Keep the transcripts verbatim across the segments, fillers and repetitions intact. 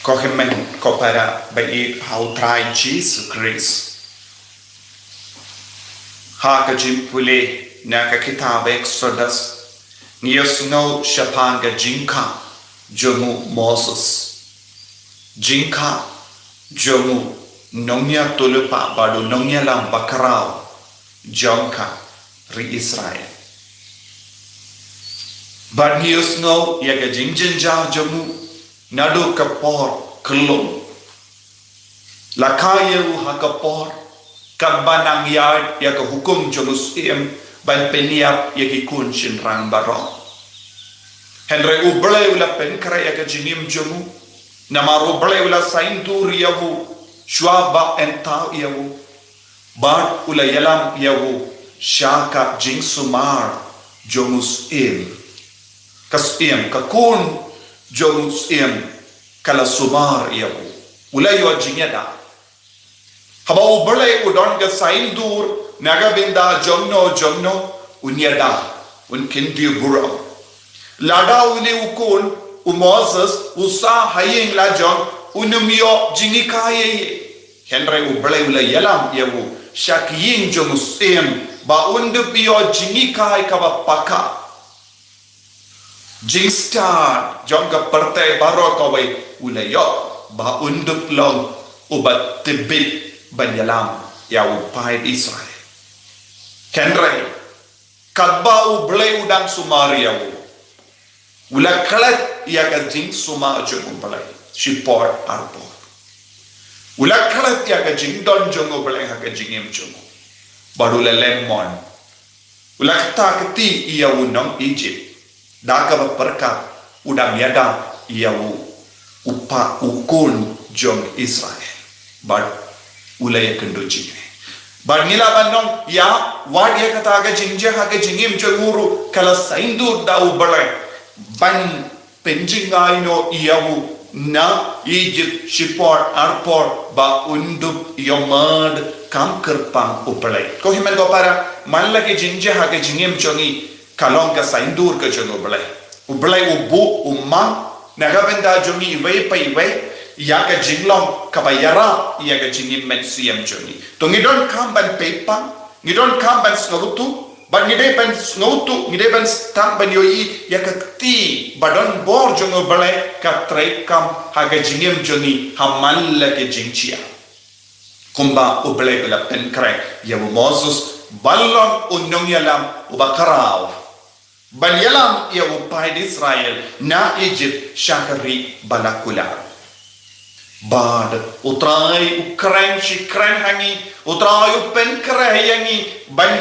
Ko hynmen ko para ba ïeit ha u Trai Jisu Khrist. Ha ka jingpule na ka kitab Exodus, ngi ïohsngew shaphang ka jingkha jong u Moses. Jingkha jong u nongïathuhlypa bad u nongïalam bakhraw jong ka ri Israel. Bad ngi ïohsngew ïa ka jingjynjar jong u naduh ka por khlem la kha ïa u ha ka por kaba nang ïaid ïa ka hukum jong u Syiem ban pynïap ïa ki khun shynrang baroh. Hynrei u Blei u la pynkhreh ïa ka jingim jong u. Namar u Blei u la saiñdur ïa u shuwa ba un thaw ïa u. Bad u la ïalam ïa u sha ka jingsumar jong u Syiem. Ka Syiem, ka khun jong u Syiem ka la sumar ïa u. U la ïoh jingïada. Haba u Blei u don ka saiñdur na ka bynta jongno jongno, un ïada, un kyntiew burom. Lada une u khun u Moses u sah ha ïing la jong, un ym ïoh jinghikai ei ei. Hynrei u Blei u la ïalam ïa u sha ka ïing jong u Syiem ba un dup ïoh jinghikai kaba paka. Jingstad jong ka pyrthei baroh kawei u la ïoh ba un dup long uba tbit ban ïalam ïa u paid Israel. Hynrei katba u Blei u dang sumar ïa u, u la klet ïa ka jingsumar jong u Blei shipor arpor. U la klet ïa ka jingdon jong u Blei ha ka jingim jong u. Bad u la leh mon. U la kata kti ïa u nong Egypt. Da kaba pyrkhat u dang ïada ïa u, u pa, u khun jong Israel. Bad u la ïakynduh jingeh. Bad ngi lah ban ong ïa, wat ïa kata ka jingjia ha ka jingim jong u ruh ka la saiñdur da u Blei ban pynjngai noh ïa u na Egypt shipor arpor ba un dup ïohmad kam kyrpang u Blei. Ko hynmen ko para, man la ka jingjia ha ka jingim jong ngi ka long ka saiñdur ka jong u Blei. U Blei u buh u mang na ka bynta jong ngi iwei pa iwei ïa ka jinglong kaba ïarap ïa ka jingim mynsiem jong ngi. To ngi donkam ban peit pang, ngi donkam ban sngewthuh, bad ngi dei ban sngewthuh, ngi dei ban sdang ban ïohi ïa ka kti ba don bor jong u Blei ka treikam ha ka jingim jong ngi ha man la ka jingjia. Kumba u Blei u la pynkhreh ïa u Moses ban long u nongïalam uba khraw ban ïalam ïa u paid Israel na Egypt sha ka ri ba la kular. Bad u Trai u kren shi kren ha ngi, u Trai u pynkhreh ïa ngi ban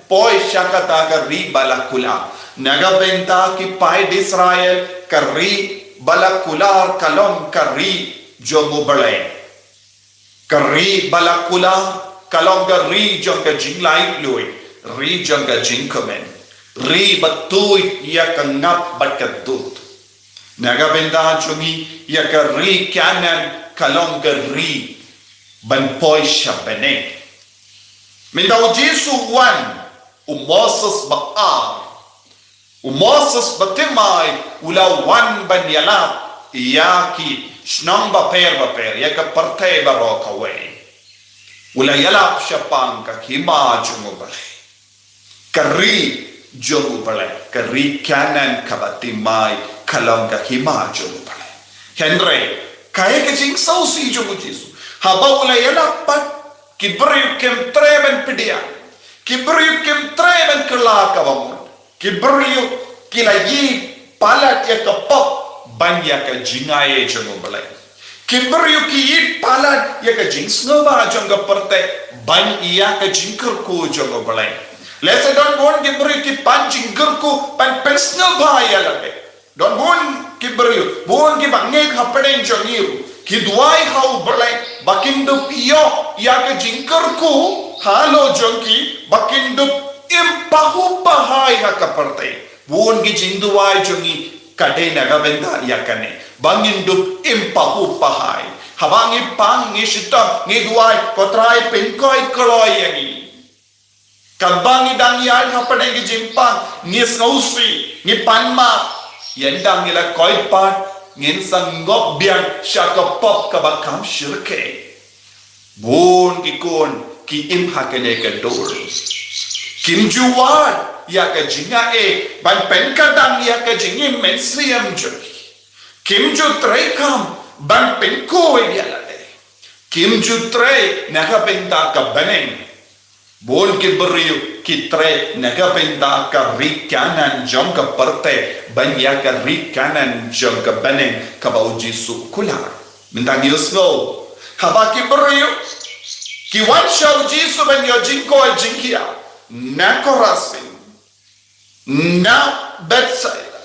poi sha kata ka ri ba la kular. Na ka bynta ki paid Israel ka ri ba la kular ka long ka ri jong u Blei. Ka ri ba la kular ka long ka ri jong ka jinglaitluid, ri jong ka jingkmen, ri ba tuid ïa ka ngap bad ka dud. Na ka bynta jong ngi ïa ka ri Kanaan ka long ka ri ban poi sha bneng. Mynta u Jisu u wan, u Moses ba ar, u Moses ba thymmai u la wan ban ïalap ïa ki shnong bapher bapher, ïa ka pyrthei baroh kawei. U la ïalap shaphang ka hima jong u Blei. Ka ri jong u Blei, ka ri Kanaan kaba thymmai ka long ka hima jong u Blei. Hynrei kaei ka jingsngewsih jong u Jisu? Haba u la ïalap pat, ki briew kim treh ban pdiang, ki briew kim treh ban kylla kaba mut. Ki briew ki la ïeit palat ïa ka pop ban ïa ka jingai jong u Blei. Ki briew ki ïeit palat ïa ka jingsngewbha jong ka pyrthei ban ïa ka jingkyrkhu jong u Blei. Lehse don bun ki briew ki pan jingkyrkhu ban pynsngewbha ïa lade. Don bun ki briew, bun kiba ngeit hapdeng jong ngi ruh, ki duwai ha u Blei ba kin dup ïoh ïa ka jingkyrkhu halor jong ki, ba kin dup im pahuh pahai ha ka pyrthei. Bun ki jingduwai jong ngi ka dei na ka bynta ïa kane, ba ngin dup im pahuh pahai. Haba ngi pang, ngi shitom, ngi duwai, ko Trai, pynkoit kloi ïa ngi. Katba ngi dang ïaid hapdeng ki jingpang, ngi sngewsih, ngi pan map. Ynda ngi la koit pat, ngin sa ngop biang sha ka pop kaba kham shyrkhei. Bun ki khun ki im ha kane ka dur. Kim ju wad ïa ka jingaiei ban pynkyrdan ïa ka jingim mynsiem jong ki. Kim ju treikam ban pynkup ïa lade. Kim ju trei na ka bynta ka bneng. Bun ki briew ki trei na ka bynta ka ri Kanaan jong ka pyrthei ban ïa ka ri Kanaan jong ka bneng kaba U Jisu u kular. Mynta ngi ïohsngew haba ki briew ki wan sha U Jisu ban ïoh jingkoit jingkhiah na Korasin, na Bethsaida,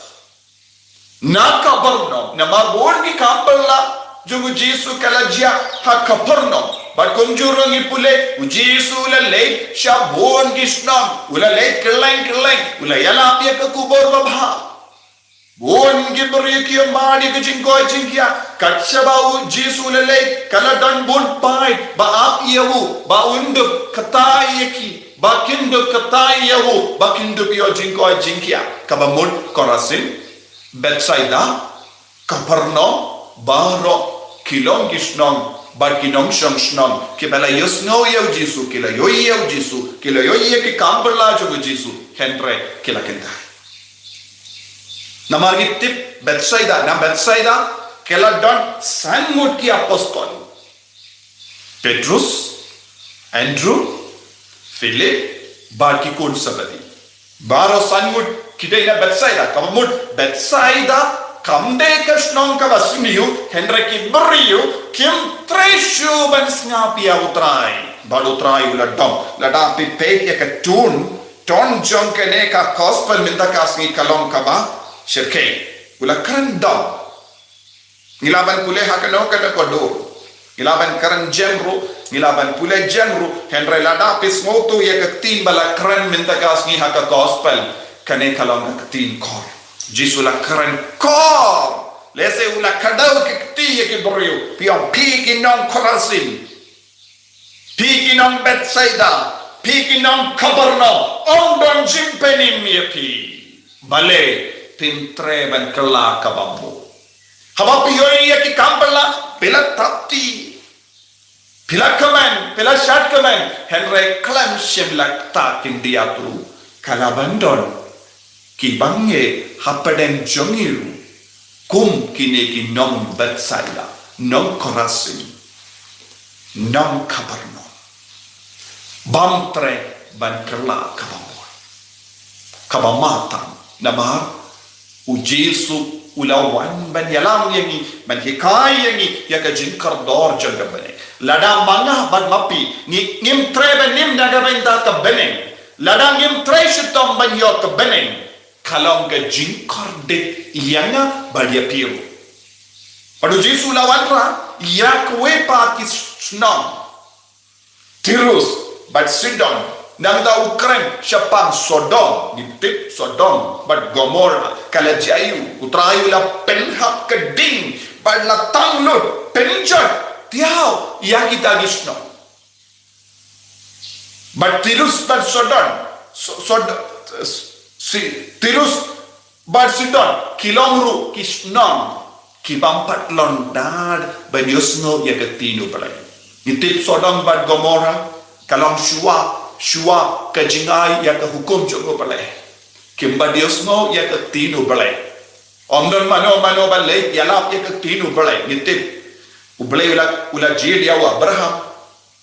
na Kapernaum, namar bun ki kam bylla jong U Jisu ka la jia ha Kapernaum. Bad kumjuh ruh ngi pule, U Jisu u la leit sha bun ki shnong, u la leit kylleng kylleng, u la ïalap ïa ka khubor babha. Bun ki briew ki ïoh mad ïa ka jingkoit jingkhiah. Kat shaba U Jisu u la leit, ka la don bun paid ba ap ïa u, ba un dup kata ïa ki, ba kin dup kata ïa u, ba kin dup ïoh jingkoit jingkhiah. Kaba mut Korasin, Bethsaida, Kapernaum, baroh ki long ki shnong bad ki nongshong shnong kiba la ïohsngew ïa U Jisu, ki la ïohi ïa U Jisu, ki la ïohi ïa ki kam bylla jong U Jisu, hynrei ki la kyntait. Namar ngi tip Bethsaida, na Bethsaida ki la don san ngut ki apostol. Petrus, Andrew, Philip, bad ki khun Sebedi. Baroh san ngut ki dei na Bethsaida, kaba mut Bethsaida kam dei ka shnong kaba sniew, hynrei ki briew kim trei shuh ban sngap ïa U Trai. Bad U Trai u la dom, lada phi peit ïa ka tone, tone jong kane ka gospel mynta ka sngi ka long kaba shyrkhei. U la kren dom. Ngi lah ban pule ha kano kano ka dur. Ngi lah ban kren jem ruh, ngi lah ban pule jem ruh, hynrei lada phi sngewthuh ïa ka ktien ba la kren mynta ka sngi ha ka gospel, kane ka long ka ktien kor. Jisu la kren kor. Lehse u la kdew ki kti ïa ki briew, phi ong phi ki nong Korasin. Phi ki nong Bethsaida, phi ki nong Kapernaum, ym don jingpynim ïa phi. Balei phin trei ban kylla kaba bun? Haba phi ïohi ïa ki kam bylla, phi la tap kti, phi la kmen, phi la shad kmen, hynrei khlem shym la kta khyndiat ruh, ka la ban don kiba ngeit hapdeng jong ngi ruh, kum kine ki nong Bethsaida, nong Korasin, nong Kapernaum. Bym trei ban kylla kaba bun, kaba mad tam, namar U Jisu u la wan ban ïalam ïa ngi, ban hikai ïa ngi ïa ka jingkordor jong ka bneng. Lada ma nga bad ma phi ngi, ngim trei ban im na ka bynta ka bneng, lada ngim trei shitom ban ïoh ka bneng, ka long ka jingkordit ïa nga bad ïa phi ruh. Bad U Jisu u la wanrah ïa kawei pat ki shnong, Tirus bad Sidon. Nangta u kren shaphang Sodom, ngi tip Sodom bad Gomorrah, ka la jia aïu? U Trai u la pynhap ka ding bad la tang lut, pynjot thiaw ïa kita ki shnong. Bad Tirus bad Sidon, So-, Sod-, si-, Tirus bad Sidon ki long ruh ki shnong ki bym pat lyndet ban ïohsngew ïa ka ktien U Blei. Ngi tip Sodom bad Gomorrah ka long shuwa, shuwa ka jingai ïa ka hukum jong U Blei. Kim pat ïohsngew ïa ka ktien U Blei. Ym don mano mano ba leit ïalap ïa ka ktien U Blei. Ngi tip U Blei u la, u la jied ïa u Abraham.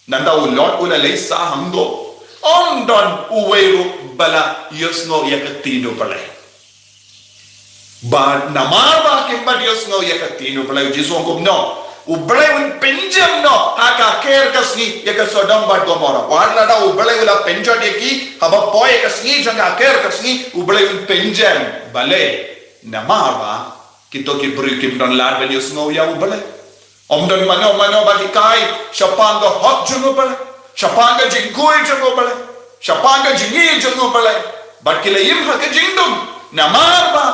Nangta u Lot u la leit sah hangto. Ym don uwei ruh ba la ïohsngew ïa ka ktien U Blei. Bad namar ba kim pat ïohsngew ïa ka ktien U Blei, U Jisu u ong kumno? U Blei un pynjem noh ha ka ker ka sngi ïa ka Sodom bad Gomorrah. Wat lada U Blei u la pynjot ïa ki, haba poi ka sngi jong ka ker ka sngi, U Blei un pynjem. Balei? Namar ba kito ki briew kim don lad ban ïohsngew ïa U Blei. Ym don mano mano ba hikai shaphang ka hok jong U Blei, shaphang ka jingkhuid jong U Blei, shaphang ka jingïeit jong U Blei. Bad ki la im ha ka jingdum. Namar ba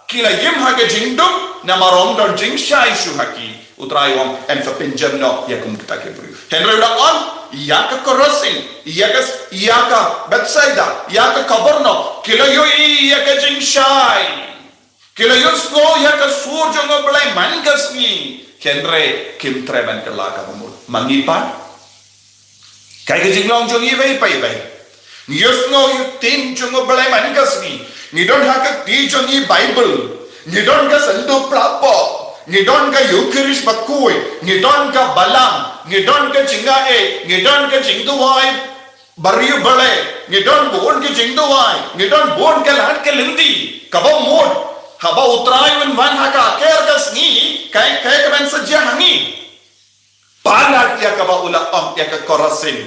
ki la im ha ka jingdum, namar ym don jingshai shuh ha ki, U Trai u ong, yn sa pynjem noh ïa kum kita ki briew. Hynrei u la ong ïa ka Korasin, ïa ka, ïa ka Bethsaida, ïa ka Kapernaum, ki la ïohi ïa ka jingshai. Ki la ïohsngew ïa ka sur jong U Blei man ka sngi, hynrei kim treh ban kylla kaba mut. Ma ngi pat, kaei ka jinglong jong ngi iwei pa iwei? Ngi ïohsngew ïa ka ktien jong U Blei man ka sngi. Ngi don ha ka kti jong ngi Baibl. Ngi don ka sanduk pla pop. Ngi don ka Eucharist bakhuid. Ngi don ka balang. Ngi don ka jingaiei. Ngi don ka jingduwai bariewblei. Ngi don bun ka jingduwai. Ngi don bun ka lad ka lynti. Kaba mut, haba U Trai un wan ha ka kher ka sngi, kaei, kaei kaban sa jia ha ngi? Palat ïa kaba u la ong ïa ka Korasin.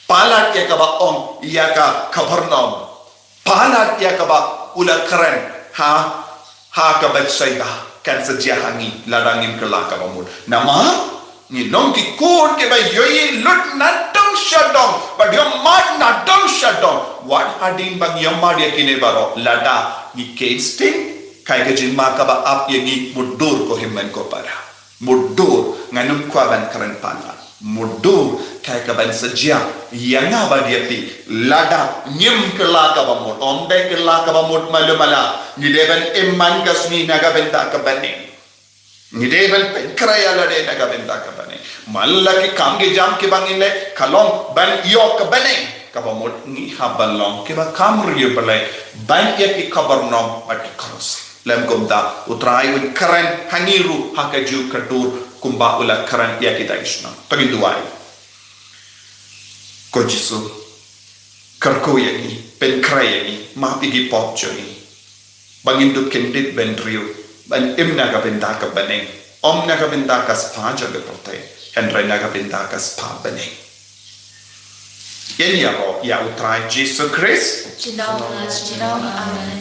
Palat ïa kaba ong ïa ka Kapernaum. Palat ïa kaba u la kren ha, ha ka Bethsaida. Kan sa jia ha ngi lada ngim kylla kaba mut. Namar ngi long ki khun kiba ïohi lut na dong sha dong, ba ïohmad na dong sha dong. Wat hadien ba ngi ïohmad ïa kine baroh, lada ngi ken sting, kaei ka jingma kaba ap ïa ngi, mutdur ko hynmen ko para. Mutdur, ngan ym kwah ban kren palat. Mutdur, kaei kaban sa jia ïa nga bad ïa phi, lada ngim kylla kaba mut. Ym dei kylla kaba mut malu mala. Ngi dei ban im man ka sngi na ka bynta ka bneng. Ngi dei ban pynkhreh ïa lade na ka bynta ka bneng. Man la ki kam ki jam kiba ngi leh ka long ban ïoh ka bneng. Kaba mut ngi hap ban long kiba kham riewblei ban ïa ki Kapernaum bad ki Korasin. Lym kumta, U Trai un kren ha ngi ruh ha kajuh ka dur kumba u la kren ïa kita ki shnong. To ngin duwai. Ko Jisu, kyrkhu ïa ngi, pynkhreh ïa ngi, map ïa ki pop jong ngi. Ba ngin dup kyndit bynriew, ban im na ka bynta ka bneng, ym na ka bynta ka spah jong ka pyrthei, hynrei na ka bynta ka spah bneng. Ïa ngi ïaroh ïa U Trai Jisu Khrist. Junom la junom, amen.